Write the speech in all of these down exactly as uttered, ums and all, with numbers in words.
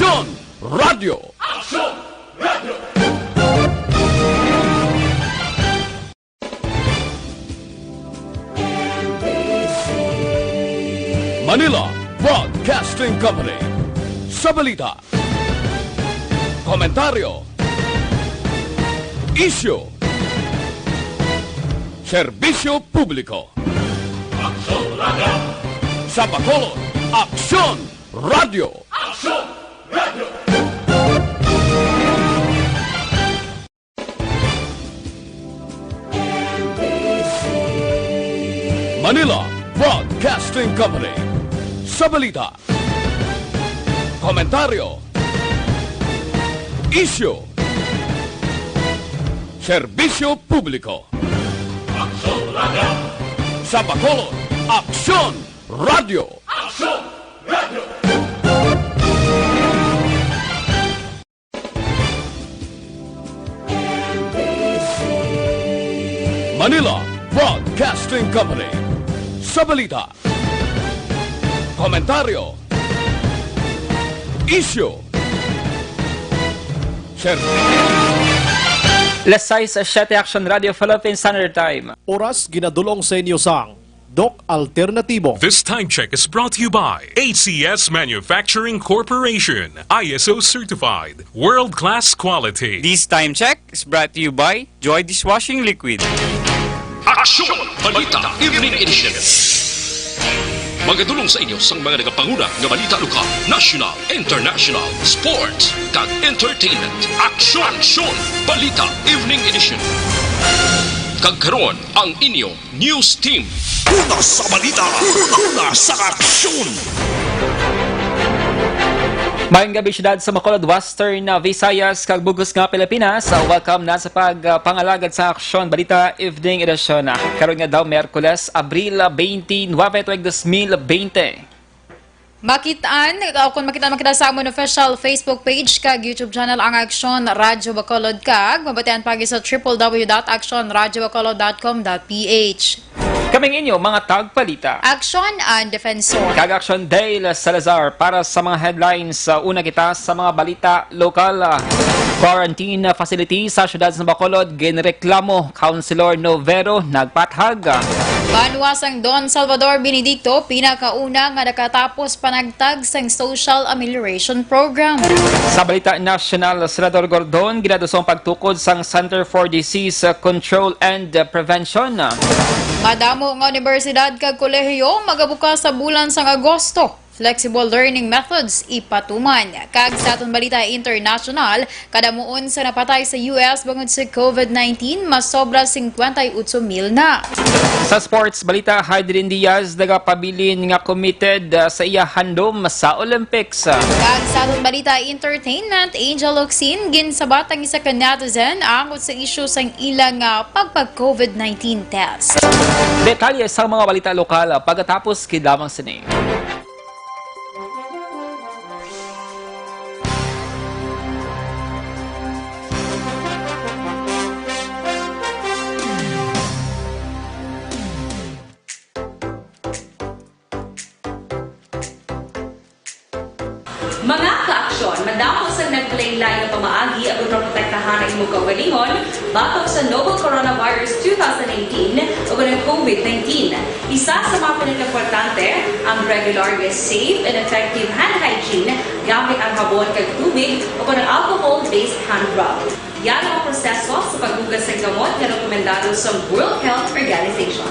Aksyon Radio. Aksyon Radio. Manila Broadcasting Company. Sa balita, komentaryo, isyu, serbisyo publiko. Aksyon Radio. Sa Bacolod, Aksyon Radio. Aksyon Radio. Manila Broadcasting Company. Sa balita, komentaryo, isyu, serbisyo publiko. Aksyon Radio. Sa Bacolod, Aksyon Radio. Aksyon Radio. Manila Broadcasting Company. Sa balita, komentaryo, isyu, ser- Las sais siete, Action Radio Philippines Standard Time. Oras ginadulong sa inyo sang Doc Alternatibo. This time check is brought to you by A C S Manufacturing Corporation, I S O certified, world-class quality. This time check is brought to you by Joy Dishwashing Liquid. Aksyon! Balita Evening Edition. Magadulong sa inyo sang mga nagapanguna nga balita lokal, national, international, sports, kag entertainment. Aksyon! Aksyon! Balita Evening Edition. Kag karon, ang inyo news team. Una sa balita, una sa aksyon. Maayong gabi, siyudad sa Bacolod, Western, uh, Visayas, kag bug-os nga Pilipinas. Uh, welcome na sa pag, uh, pangalagad sa Aksyon Balita Evening Edition. Uh, karon nga daw, Miyerkules, Abril, uh, twenty-nine, tuig dos mil bente. Makit-an, o kung makit-an, makita sa amon official Facebook page kag YouTube channel ang Aksyon Radyo Bacolod, kag mabatian pa gid sa triple W dot aksyon radyo bacolod dot com dot P H. Kaming inyo mga tagpalita. Aksyon ang Defensor. Kag Aksyon Dale Salazar para sa mga headlines. Sa una kita sa mga balita lokal. Quarantine facility sa siyudad sa Bacolod ginreklamo. Councilor Novero nagpathag. Banwa sang Don Salvador Benedicto pinakauna nga nakatapos panagtag sang Social Amelioration Program. Sa balita nasyonal, Senador Gordon ginadusong pagtukod sang Center for Disease Control and Prevention. Madamo nga unibersidad kag kolehiyo magabukas sa bulan sang Agosto. Flexible learning methods ipatuman. Kag sa aton balita international, kadamuon sa napatay sa U S bangod sa COVID nineteen, masobra singkwenta y otso mil na. Sa sports balita, Hydrin Diaz nagapabilin nga committed, ah, sa iya handom sa Olympics. Kag sa aton balita entertainment, Angel Locsin ginsabat ang isa ka netizen angot sa isyu sang ilang, ah, pagpag-COVID nineteen test. Detalye sa mga balita lokal, ah, pagkatapos gid lamang sini. Mga ka-aksyon, madamo sang naglain-lain nga pamaagi aron maprotektahan ang imo kaugalingon batok sa novel coronavirus two thousand eighteen o ang COVID nineteen. Isa sa mga pinakaimportante ang regular nga safe and effective hand hygiene gamit ang habon kag tubig o ang alcohol-based hand rub. Yari ang proseso sa paghugas sa gamot nga rekomendado sa World Health Organization.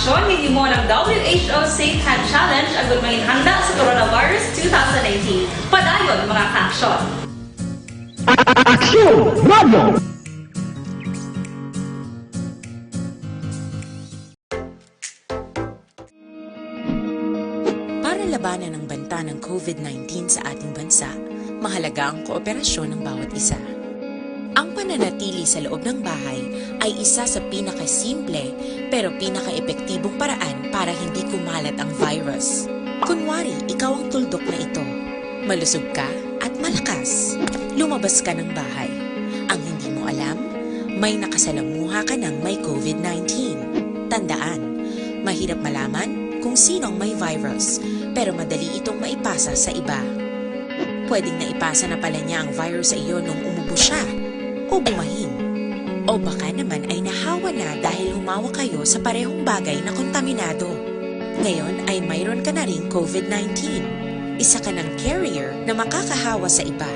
Aksyon, hinimo ang W H O Safe Hand Challenge agud manginhanda sa coronavirus two thousand nineteen. Padayon, mga ka-aksyon. Aksyon Radio! Para labanan ang banta ng COVID nineteen sa ating bansa, mahalaga ang kooperasyon ng bawat isa. Ang pananatili sa loob ng bahay ay isa sa pinakasimple pero pinakaepektibong paraan para hindi kumalat ang virus. Kunwari, ikaw ang tuldok na ito. Malusog ka at malakas. Lumabas ka ng bahay. Ang hindi mo alam, may nakasalamuha ka ng may COVID nineteen. Tandaan, mahirap malaman kung sino ang may virus, pero madali itong maipasa sa iba. Pwedeng naipasa na pala niya ang virus sa iyo nung umubo siya o bumahin. O baka naman ay nahawa na dahil humawak kayo sa parehong bagay na kontaminado. Ngayon ay mayroon ka na ring COVID nineteen. Isa ka ng carrier na makakahawa sa iba.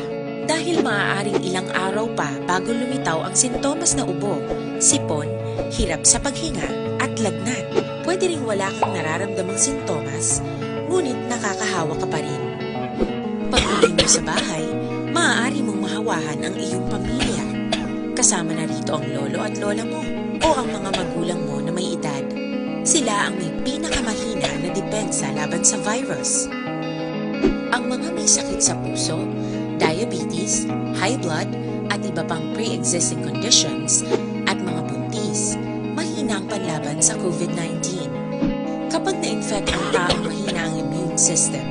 Dahil maaaring ilang araw pa bago lumitaw ang sintomas na ubo, sipon, hirap sa paghinga, at lagnat. Pwede ring wala kang nararamdamang sintomas, ngunit nakakahawa ka pa rin. Pag-uwi mo sa bahay, maaari mong mahawahan ang iyong pamilya. Kasama na rito ang lolo at lola mo o ang mga magulang mo na may edad. Sila ang may pinakamahina na depensa laban sa virus. Ang mga may sakit sa puso, diabetes, high blood, at iba pang pre-existing conditions, at mga buntis, mahina ang panlaban sa COVID nineteen. Kapag na-infect ang taong mahina ang immune system,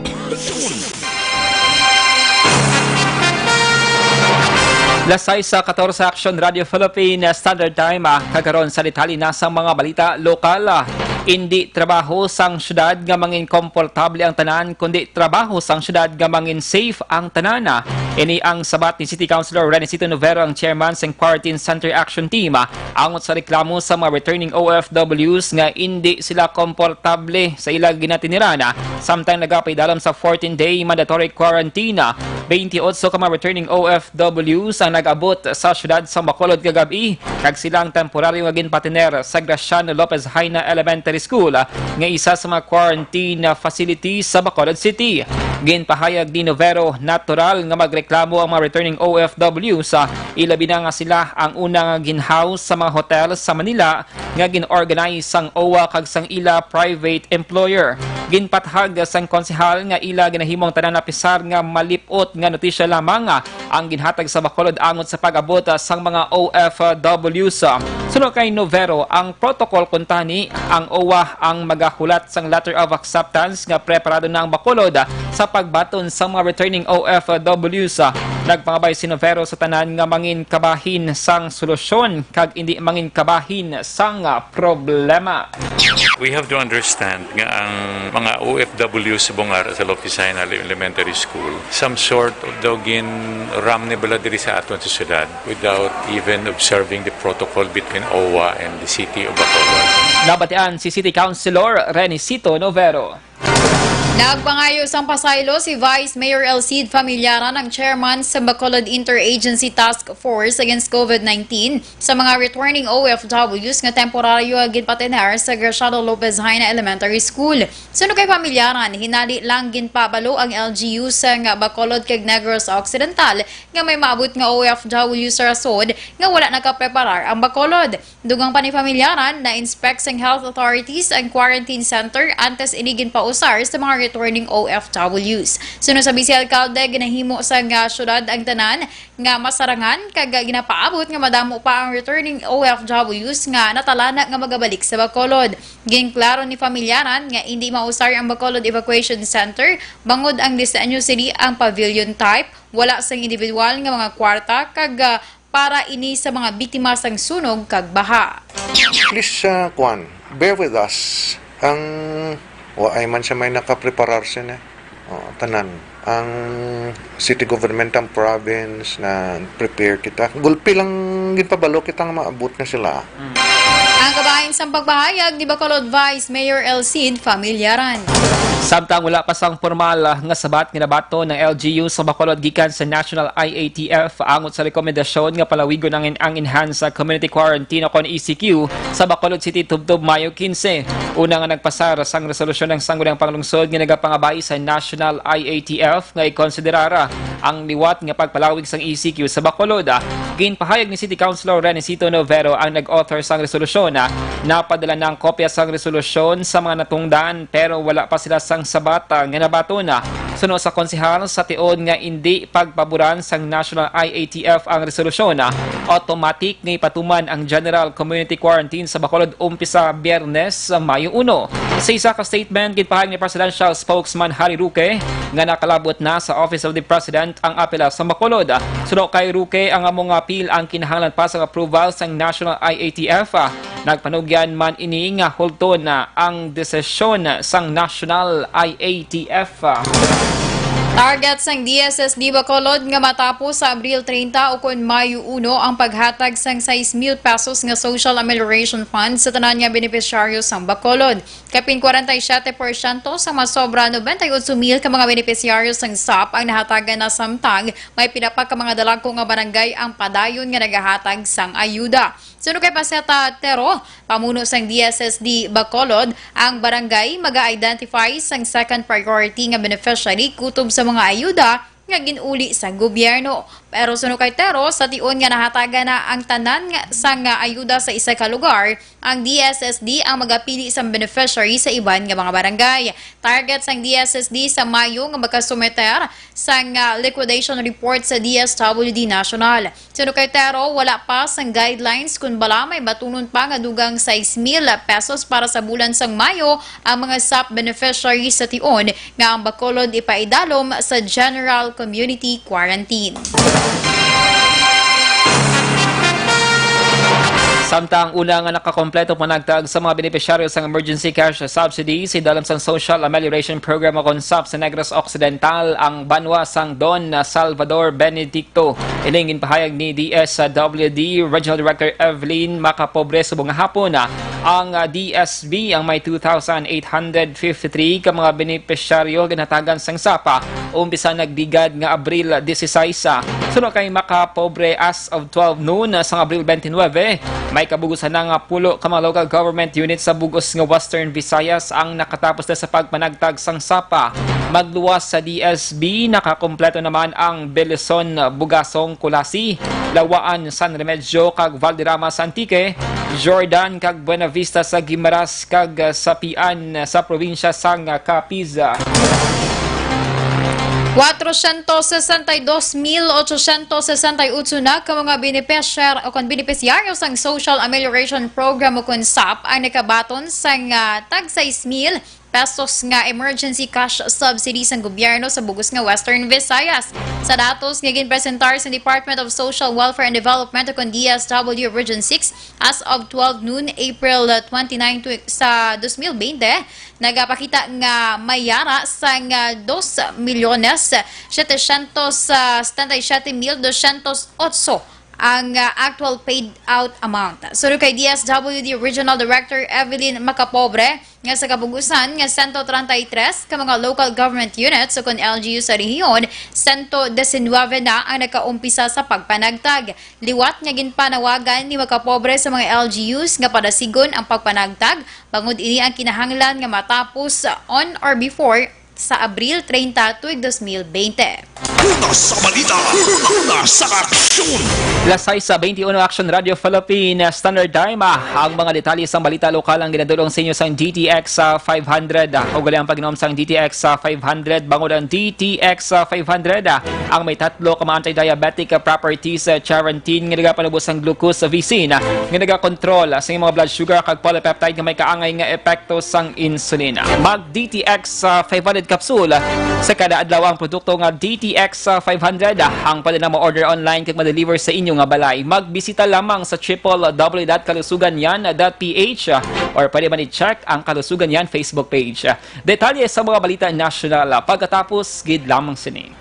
Las sais katorse, Action Radio Philippine Standard Time, ah, kag karon sa detalye na sang mga balita lokal, ah. Indi trabaho sang syudad nga mangin komportable ang tanan, kundi trabaho sang syudad nga mangin safe ang tanan, ah. Ini ang sabat ni City Councilor Renicito Novero, ang chairman sang Quarantine Center Action Team, ah, angot sa reklamo sa mga returning O F Ws nga indi sila komportable sa ila ginatiniran, ah, samtang nagapaidalom sa fourteen-day mandatory quarantine. Twenty-otso ka mga returning O F Ws ang nag-abot sa siyudad sa Bacolod kagab-i, kag sila ang temporaryo nga ginpatiner sa Graciano Lopez Jaena Elementary School, nga isa sa mga quarantine facilities sa Bacolod City. Ginpahayag ni Novero, natural nga magreklamo ang mga returning O F Ws, ilabi na nga sila ang una nga gin-house sa mga hotel sa Manila nga gin-organize sang O W A kag sang ila private employer. Ginpatahag sang konsehal nga ila ginahimo ang tanan apisar nga malip-ot nga notisya lamang ang ginhatag sa Bacolod angot sa pag-abot sang mga O F Ws. Suno kay Novero, ang protocol kuntani, ang O W A ang magahulat sang letter of acceptance nga preparado na ang Bacolod sa pagbaton sang mga returning O F Ws. Nagpangabay si Novero sa tanan nga mangin kabahin sang solusyon kag indi mangin kabahin sang problema. We have to understand nga ang mga O F W sa Bungara, sa Lopez Jaena Elementary School, some sort of daw gin-ram nila diri sa aton sa syudad without even observing the protocol between O W A and the city of Bacolod. Nabatian si City Councilor Renicito Novero. Nagpangayo sang pasaylo si Vice Mayor El Cid Familiaran, ang chairman sa Bacolod Interagency Task Force Against COVID nineteen, sa mga returning O F Ws nga temporaryo nga ginpatiner sa Graciano Lopez Jaena Elementary School. Suno kay Familiaran, hinali lang ginpabalo ang L G U sang Bacolod kag Negros Occidental nga may maabot nga O F W sa rasod nga wala nakapreparar ang Bacolod. Dugang pa ni Familiaran, na-inspect sang health authorities ang quarantine center antes ini ginpausar sa mga returning O F Ws. Suno sa Vice Alcalde, ginahimo sang syudad ang tanan nga masarangan kag ginapaabot nga madamo pa ang returning O F Ws nga natalana nga magabalik sa Bacolod. Ginklaro ni Familiaran nga indi mausar ang Bacolod Evacuation Center bangod ang disenyo sini ang pavilion type, wala sang individual nga mga kwarta kag, ah, para ini sa mga biktima sang sunog kag baha. Please, uh, kwan, bear with us. Ang, wa ay man siya may nakapreparar sini. Oh, tanan. Ang city government, ang province, na prepare kita. Gulpi lang ginpabalo kita nga maabot na sila. Ang kabahin sang pagpahayag ni Bacolod Vice Mayor El Cid Familiaran. Samtang wala pa sang pormal nga sabat nga nabaton ang L G U sa Bacolod gikan sa National I A T F angot sa rekomendasyon nga palawigon ang, ang enhanced community quarantine o kon E C Q sa Bacolod City tubtob Mayo quince. Una nga nagpasar sang resolusyon ang Sangguniang Panglungsod nga nagapangabay sa National I A T F nga ikonsiderar ang liwat nga pagpalawig sang E C Q sa Bacolod. Ginpahayag ni City Councilor Renicito Novero ang nag-author sang resolusyon. Napadala na ang kopya sang resolusyon sa mga natungdan pero wala pa sila sang sabat nga nabaton. Suno sa konsehal, sa tion nga indi pagpaboran sang National I A T F ang resolusyon, automatic nga ipatuman ang general community quarantine sa Bacolod umpisa Biyernes, Mayo uno. Sa isa ka statement, ginpahayag ni Presidential Spokesman Harry Roque nga nakalabot na sa Office of the President ang apela sa Bacolod. Suno kay Roque, ang among appeal ang kinahanglan pa sang approval sang National I A T F. Nagpanugyan man ini nga hulton na ang desisyon sang National I A T F. Target sang D S S D Bacolod nga matapos sa Abril treinta o kon Mayo uno ang paghatag sang sais mil pesos nga social amelioration fund sa tanan nga benepisyaryo sang Bacolod. Kapin kwarenta y siyete porsyento sa masobra nobenta y otso mil ka mga benepisyaryo sang sap ang nahatagan na, samtang may pila pa ka mga dalagko nga barangay ang padayon nga nagahatag sang ayuda. Suno kay Paseta Tero, pamuno sang D S S D Bacolod, ang barangay maga-identify sang second priority nga beneficiary kutob sa mga ayuda nga gin-uli sang gobyerno. Pero suno kay Tero, sa tion nga nahatagan na ang tanan nga, sang, ah, ayuda sa isa ka lugar, ang D S S D ang magapili sang beneficiary sa iban nga mga barangay. Target sang D S S D sa Mayo nga makasumiter sang, ah, liquidation report sa D S W D National. Suno kay Tero, wala pa sang guidelines kun bala may batunon pa nga dugang sais mil pesos para sa bulan sang Mayo ang mga sap beneficiaries sa tion nga ang Bacolod ipaidalom sa general community quarantine. Samtang una nga nakakompleto panagtag sa mga benepisyaryo sang Emergency Cash Subsidy sa idalom sang Social Amelioration Program o kon sap sa Negros Occidental ang banwa sang Don Salvador Benedicto. Ining ginpahayag ni D S W D Regional Director Evelyn Macapobre subong nga hapon. Ang, ah, D S B ang may two thousand eight hundred fifty-three ka mga benepisyaryo ginhatagan sang sapa umpisa nagligad nga Abril dieciséis. Suno kay Macapobre, as of twelve noon, ah, sang Abril twenty-nine, may kabugusan na nga pulo ka mga local government units sa bug-os nga Western Visayas ang nakatapos na sa pagpanagtag sang sapa. Magluwas sa D S B, nakakompleto naman ang Belison, Bugasong, Culasi, Lawaan, San Remigio, kag Valderrama sa Antique, Jordan, kag Buenavista sa Guimaras, kag, ah, Sapian sa probinsya sang, ah, Capiz. Cuatrocientos sesenta y dos mil ochocientos sesenta y ocho na ka mga benepisyar-, o kon benepisyaryo sang Social Amelioration Program o kon sap ang nakabaton sang, ah, tag sais mil pesos nga emergency cash subsidy sang gobyerno sa bug-os nga Western Visayas. Sa datos nga ginpresentar sa Department of Social Welfare and Development o kon D S W Region six as of twelve noon, April twenty-nine, tw-, sa dos mil bente, nagapakita nga may yara sang, ah, dos milyones setecientos setenta y siete mil doscientos otso ang, ah, actual paid out amount. Suno kay D S W D Regional Director Evelyn Macapobre, nga sa kabug-usan nga sento treinta y tres ka mga local government units ukon L G U sa rehiyon, sento diecinuebe na ang nakaumpisa sa pagpanagtag. Liwat nga ginpanawagan ni Macapobre sa mga L G Us nga padasigon ang pagpanagtag, bangod ini ang kinahanglan nga matapos on or before sa Abril treinta, tuig dos mil bente. Una sa balita, una sa aksyon. Las sais sa twenty-one, Action Radio Philippine Standard Time. Ah, ang mga detalye sang balita lokal ang ginadul-ong sa inyo sang D T X, ah, five hundred. Ah, ug gali ang pag-inom sang D T X, ah, five hundred, bangod ang D T X, ah, five hundred, ah, ang may tatlo ka mga anti-diabetic, ah, properties, ah, charantin nga nagapanubo sang glucose sa visin, ah, nga nagakontrol, ah, sa mga blood sugar kag polypeptide nga may kaangay nga epekto sang insulin. Mag D T X, ah, five hundred capsule sa kada adlaw ang produkto nga D T X, ah, five hundred, ah, ang pwede na ma-order online kag ma-deliver sa inyo nga balay. Magbisita lamang sa triple W dot kalusuganyan dot P H, ah, or pwede man i-check ang Kalusugan Yan Facebook page. Detalye sa mga balita nasyonal, ah, pagkatapos gid lamang sini.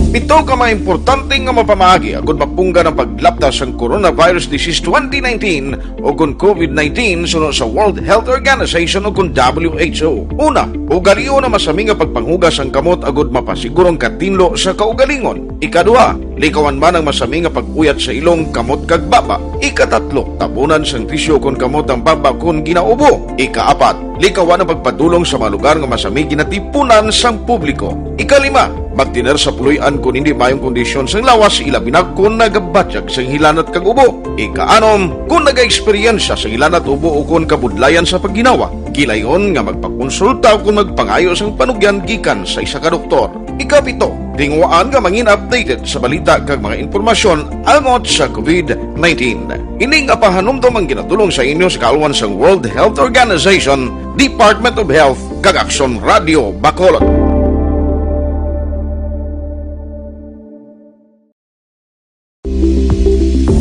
Pito ka mga importante nga mapamaagi agud mapunggan ang paglapta sang coronavirus disease twenty nineteen o kon COVID nineteen suno sa World Health Organization o kon W H O. Una, ugalion ang masami nga pagpanghugas sang kamot agud mapasiguro ang katinlo sa kaugalingon. Ikaduha, likawan man ang masami nga pag-uyat sa ilong, kamot kag baba. Ikatatlo, tabunan sang tisyu kon kamot ang baba kon ginaubo. Ikaapat, likawan ang pagpadulong sa mga lugar nga masami ginatipunan sang publiko. Ikalima, magtener sa puloy-an kon hindi maayong kondisyon sang lawas, ilabi na kon nagabatyag sang hilanat kag ubo. Ikaanom, kon nagaeksperyensya sang hilanat, ubo o kon kabudlayan sa pagginawa, gilayon nga magpakonsulta o kon magpangayo sang panugyan gikan sa isa ka doktor. Ikapito, tinguhaan nga mangin updated sa balita kag mga impormasyon angot sa COVID nineteen. Ini nga pahanumdom ang ginadul-ong sa inyo sa kaalwan sang World Health Organization, Department of Health, kag Aksyon Radio Bacolod.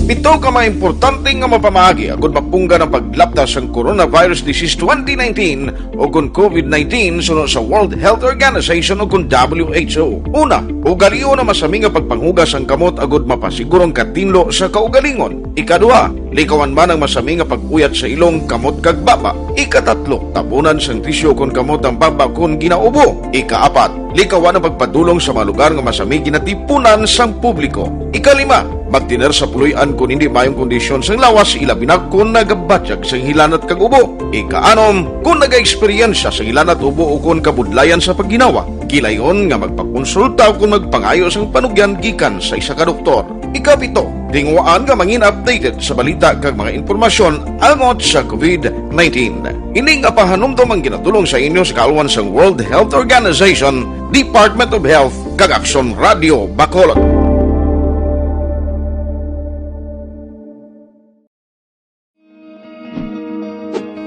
Pito ka mga importante nga mapamaagi agud mapunggan ang paglapta sang coronavirus disease twenty nineteen o kon COVID nineteen suno sa World Health Organization o kon W H O. Una, ugalion ang masami nga pagpanghugas sang kamot agud mapasiguro ang katinlo sa kaugalingon. Ikaduha, likawan man ang masami nga pag-uyat sa ilong, kamot kag baba. Ikatatlo, tabunan sang tisyu kon kamot ang baba kon ginaubo. Ikaapat, likawan ang pagpadulong sa mga lugar nga masami ginatipunan sang publiko. Ikalima, magtener sa puloy-an kon hindi maayong kondisyon sang lawas, ilabi na kon nagabatyag sang hilanat kag ubo. Ikaanom, kon nagaeksperyensya sang hilanat, ubo o kon kabudlayan sa pagginawa, gilayon nga magpakonsulta o kon magpangayo sang panugyan gikan sa isa ka doktor. Ikapito, tinguhaan nga mangin updated sa balita kag mga impormasyon angot sa COVID nineteen. Ini nga pahanumdom ang ginadul-ong sa inyo sa kaalwan sang World Health Organization, Department of Health, kag Aksyon Radio Bacolod.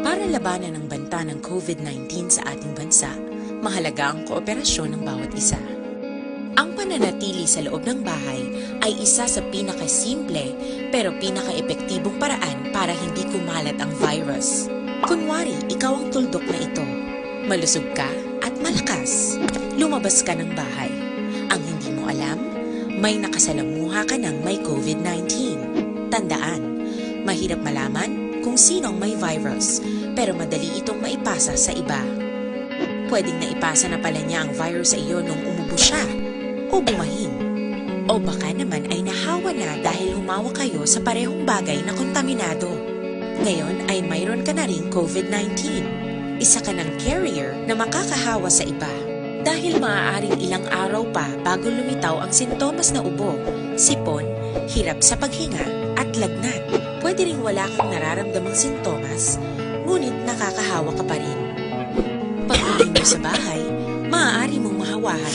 Para labanan ang banta ng COVID nineteen sa ating bansa, mahalaga ang kooperasyon ng bawat isa. Ang pananatili sa loob ng bahay ay isa sa pinakasimple pero pinakaepektibong paraan para hindi kumalat ang virus. Kunwari, ikaw ang tuldok na ito. Malusog ka at malakas. Lumabas ka ng bahay. Ang hindi mo alam, may nakasalamuha ka ng may COVID nineteen. Tandaan, mahirap malaman kung sino ang may virus, pero madali itong maipasa sa iba. Pwedeng naipasa na pala niya ang virus sa iyo nung umubo siya o bumahing. O baka naman ay nahawa na dahil humawa kayo sa parehong bagay na kontaminado. Ngayon ay mayroon ka na ring COVID nineteen. Isa ka ng carrier na makakahawa sa iba. Dahil maaaring ilang araw pa bago lumitaw ang sintomas na ubo, sipon, hirap sa paghinga, at lagnat. Pwede ring wala kang nararamdamang sintomas, ngunit nakakahawa ka pa rin. Pag-uwi mo sa bahay, maaari mong mahawahan.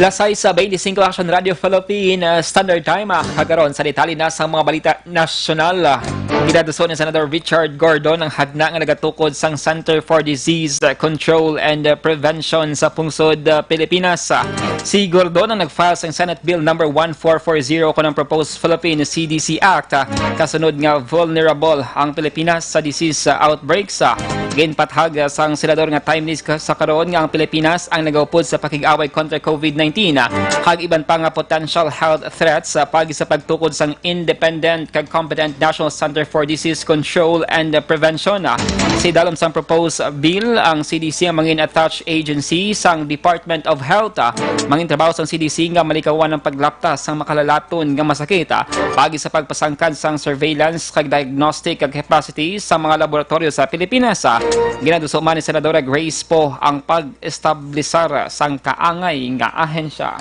Las sais beintisinko, Action Radio Philippine, uh, Standard Time. Uh, kagaron, sa detalye na sa mga balita nasyonal, uh, ginaduso ni Senador Richard Gordon ang hagna nga nagatukod sang Center for Disease, uh, Control and, uh, Prevention sa pungsod, uh, Pilipinas. Uh, si Gordon ang nag-file sang Senate Bill number one four four zero kon ang proposed Philippine C D C Act, ah, kasunod nga vulnerable ang Pilipinas sa disease, ah, outbreaks. Ah, ginpahayag, ah, sang senador nga timely ka-, sa karon nga ang Pilipinas ang nagaupod sa pakig-away kontra COVID nineteen, ah, kag iban pa nga potential health threats, ah, paagi sa pagtukod sang independent kag competent National Center for Disease Control and, ah, Prevention. Ah, sa idalom sang proposed bill, ang C D C ang mangin attached agency sang Department of Health. Ah, mangin trabaho sang C D C nga malikawan ang paglapta sang makalalaton nga masakit, ah, paagi sa pagpasangkad sang surveillance kag diagnostic kag capacity sa mga laboratoryo sa Pilipinas. Ah, ginaduso man ni Senadora Grace Poe ang pag-establisar sang kaangay nga ahensya.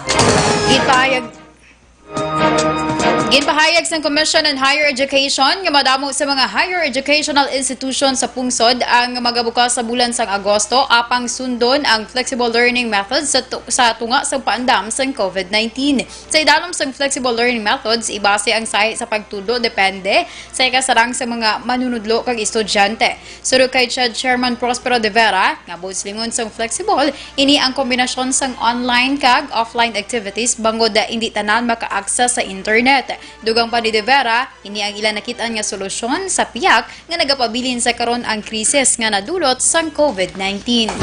Gipahayag, ginpahayag sang Commission on Higher Education nga madamo sa mga higher educational institution sa pungsod ang magabukas sa bulan sang Agosto apang sundon ang flexible learning methods sa tu-, sa tunga sang paandam sang COVID nineteen. Sa idalom sang flexible learning methods, ibase ang sahi sa pagtudlo depende sa ikasarang sa mga manunudlo kag estudyante. Suno kay CHED Chairman Prospero de Vera, nga buot silingon sang flexible, ini ang kombinasyon sang online kag offline activities bangod indi tanan maka-access sa internet. Dugang pa ni De Vera, ini ang ila nakit-an nga solusyon sa pihak nga nagapabilin sa karon ang krisis nga nadulot sang COVID nineteen.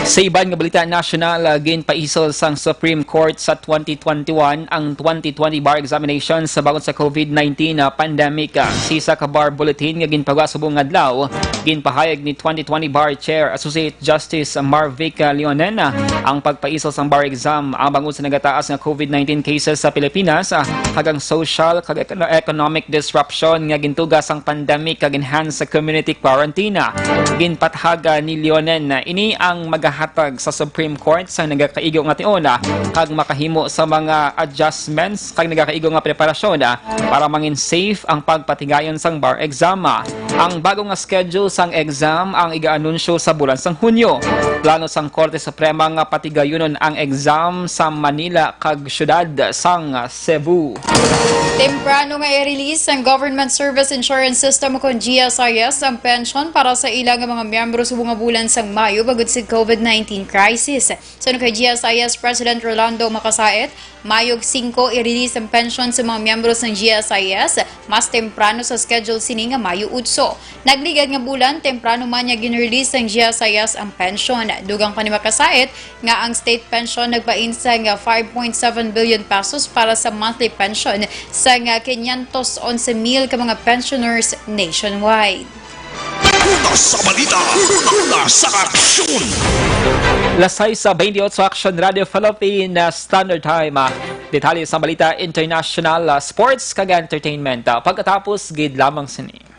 Sa iban nga balita nasyonal, ah, ginpaisol sang Supreme Court sa twenty twenty-one ang twenty twenty bar examinations sa bagon sa COVID nineteen, ah, pandemic. Ah, sa isa ka bar bulletin nga ginpagawa subong nga adlaw, ginpahayag ni twenty twenty Bar Chair Associate Justice Marvic, ah, Leonen, ah, ang pagpaisol sang bar exam ang bangod sa nagataas nga COVID nineteen cases sa Pilipinas, ah, kag ang social kag econo-, economic disruption nga gintuga sang pandemic kag enhanced community quarantine. Ginpathaga ni Leonen na ini ang magahatag sa Supreme Court sang nagakaigo nga tion, ah, kag makahimo sa mga adjustments kag nagakaigo nga preparasyon, ah, para mangin safe ang pagpatigayon sang bar exam. Ang bago nga schedule sang exam ang iga-anunsyo sa bulan sang Hunyo. Plano sang Korte Suprema nga patigayunon ang exam sa Manila kag siyudad sang Cebu. Temprano nga i-release sang Government Service Insurance System, kon G S I S, ang pensyon para sa ila nga mga miyembro subong nga bulan sang Mayo bangod sa COVID nineteen crisis. Suno kay G S I S President Rolando Makasait, Mayo singko i-release ang pensyon sa mga miyembro sang G S I S, mas temprano sa schedule sini nga Mayo utso. Nagligad nga bulan, temprano man niya gin-release sang G S I S ang pensyon. Dugang pa ni Makasait nga ang state pension nagbain sang five point seven billion pesos para sa monthly pension sang quinientos onse mil ka mga pensioners nationwide. Una sa balita, una sa aksyon. Las sais sa veintiocho, Aksyon Radio Philippine Standard Time. Ah, detalye sa balita international, ah, sports kag entertainment, ah, pagkatapos gid lamang sini.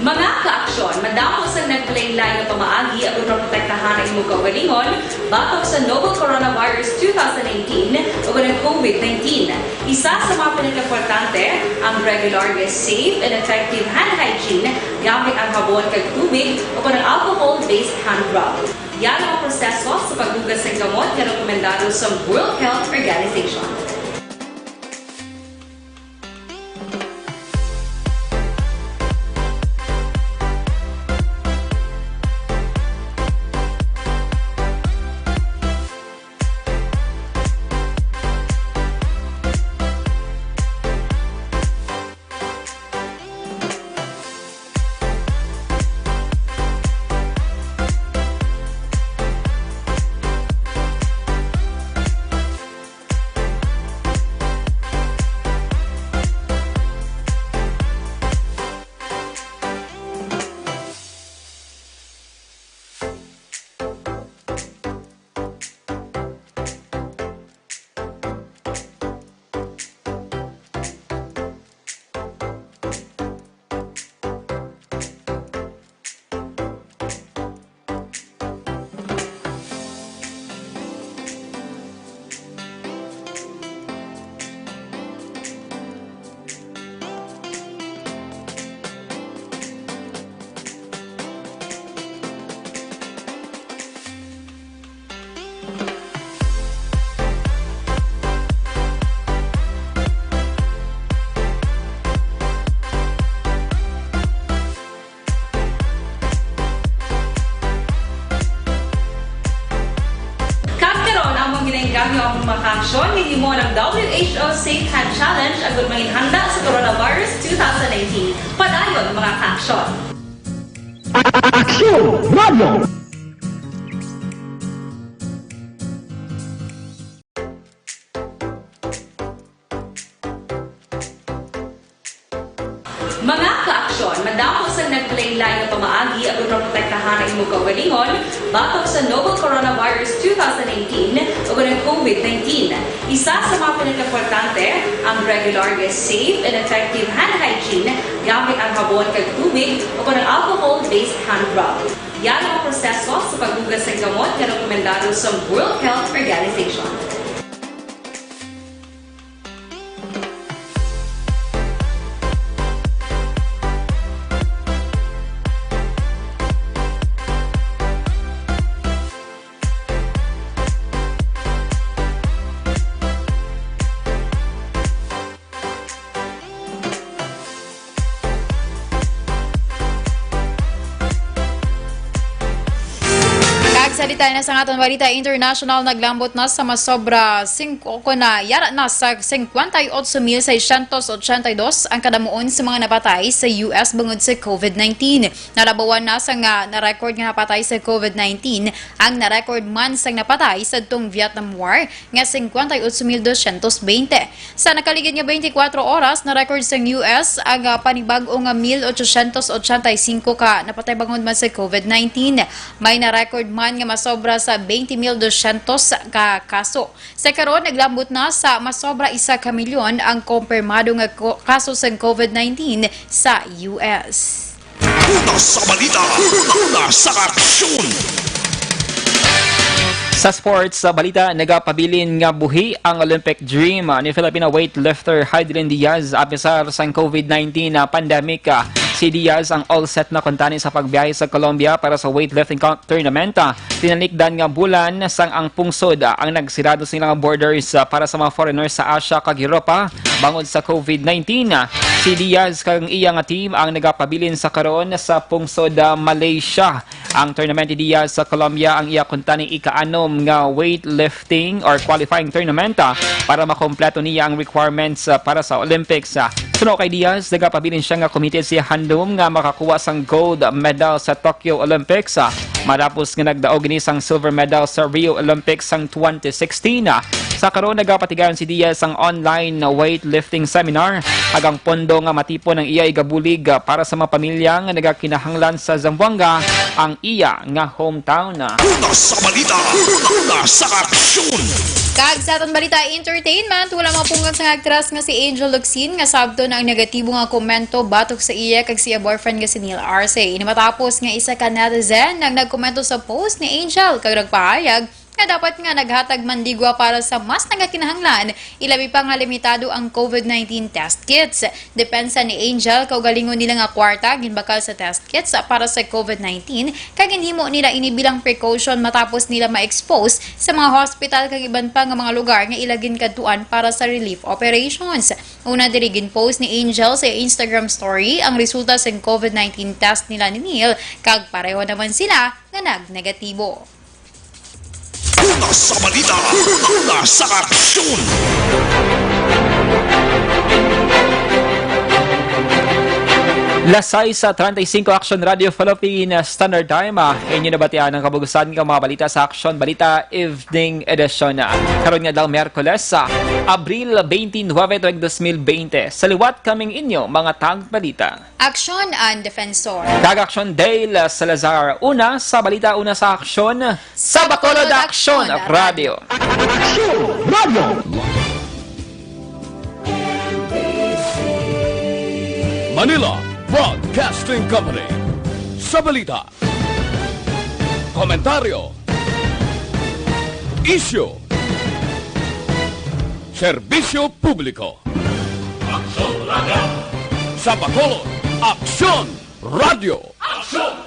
Mga kaaksyon, madamo sang naglain-lain nga pamaagi aron maprotektahan ang imong kaugalingon batok sa novel coronavirus two thousand nineteen ug ang COVID nineteen. Isa sa mga pinakaimportante ang regular nga safe and effective hand hygiene gamit ang habon kag tubig o kon ang alcohol-based hand rub. Yari ang proseso sa paghugas sang kamot nga rekomendado sa World Health Organization. Kag karon, amon ginaengganyo ang mga kaaksyon nga gihimo ng W H O Safe Hand Challenge agud manginhanda sa coronavirus two thousand nineteen. Padayon, mga kaaksyon. Aksyon Radio! Mga kaaksyon, madamo sang naglain-lain nga pamaagi aron maprotektahan ang imong kaugalingon batok sa novel coronavirus two thousand nineteen o ang COVID nineteen. Isa sa mga pinakaimportante ang regular nga safe and effective hand hygiene gamit ang habon kag tubig o kon ang alcohol-based hand rub. Yari ang proseso sa paghugas sa kamot nga rekomendado sa World Health Organization. Sa detalye na sang aton balita international, naglambot na sa masobra singko, kon na yara na sa singkwenta y otso mil seiscientos ochenta y dos ang kadamuon sa mga napatay sa U S bangod sa covid nineteen. Nalabawan na sa nga na-record nga napatay sa covid nineteen ang na-record man sang napatay sa tong Vietnam War nga singkwenta y otso mil dosyentos bente. Sa nakaligid nga twenty-four oras, na-record sang U S ang, ah, panibag-o nga mil ochosyentos ochenta y singko ka napatay bangod man sa covid nineteen. May na-record man nga masobra sa twenty mil dosyentos ka kaso. Sa karon, naglambot na sa masobra isa ka milyon ang kompirmado nga ko-, kaso sang covid nineteen sa U S. Una sa balita, una sa aksyon. Sa sports, sa balita, nagapabilin nga buhi ang Olympic dream, ah, ni Filipina weightlifter Hidilyn Diaz, apisar sang covid nineteen na pandemic. Ah, si Diaz ang all set na kuntani sa pagbiyahe sa Colombia para sa weightlifting co-, tournament. Ah, tinalikdan nga bulan sang ang pungsod, ah, ang nagsirado sila nga borders, ah, para sa mga foreigners sa Asia kag Europa bangod sa covid nineteen. Ah, si Diaz kag ang iya nga team ang nagapabilin sa karon sa pungsod, ah, Malaysia. Ang tournament ni Diaz sa Colombia ang iya kuntani ika-anom nga weightlifting or qualifying tournament, ah, para makompleto niya ang requirements, ah, para sa Olympics. Ah, suno kay Diaz, nagapabilin siya nga committed siya handom nga makakuha sang gold medal sa Tokyo Olympics, ah, matapos nga nagdaog ini sang silver medal sa Rio Olympics sang twenty sixteen. Ah, sa karon, nagapatigayon si Diaz sang online weightlifting seminar, kag ang pondo nga matipon ang iya igabulig, ah, para sa mga pamilya nga nagakinahanglan sa Zamboanga, ang iya nga hometown. Una sa balita, una sa aksyon. Kag sa aton balita entertainment, wala mapunggan sang aktris nga si Angel Locsin nga sabton ang negatibo nga komento batok sa iya kag sa iya boyfriend nga si Neil Arce. Ini matapos nga isa ka netizen ang nagkomento sa post ni Angel kag nagpahayag nga dapat nga naghatag man ligwa para sa mas nagakinahanglan, ilabi pa nga limitado ang covid nineteen test kits. Depensa ni Angel, kaugalingon nila nga kwarta ginbakal sa test kits para sa covid nineteen, kag ginhimo nila ini bilang precaution matapos nila ma-expose sa mga hospital kag iban pa nga mga lugar nga ila ginkadtuan para sa relief operations. Una diri, ginpost ni Angel sa Instagram story ang resulta sang covid nineteen test nila ni Neil, kag pareho naman sila nga nagnegatibo. Una sa balita, una sa aksyon. Las sais treinta y cinco, Aksyon Radio Philippine Standard Time. Ah, inyo nabatian ang kabug-usan nga mga balita sa Aksyon Balita Evening Edition. Ah, karon nga daw Miyerkules, ah, Abril twenty-nine, tuig dos mil bente. Sa liwat kaming inyo mga tagbalita. Aksyon ang Defensor. Kag Aksyon Dale Salazar. Una sa balita, una sa aksyon, sa Bacolod Aksyon Radio. Aksyon Radio. Manila Broadcasting Company. Sa balita, komentaryo, isyu, serbisyo publiko. Aksyon Radio. Sa Bacolod, Aksyon Radio. Aksyon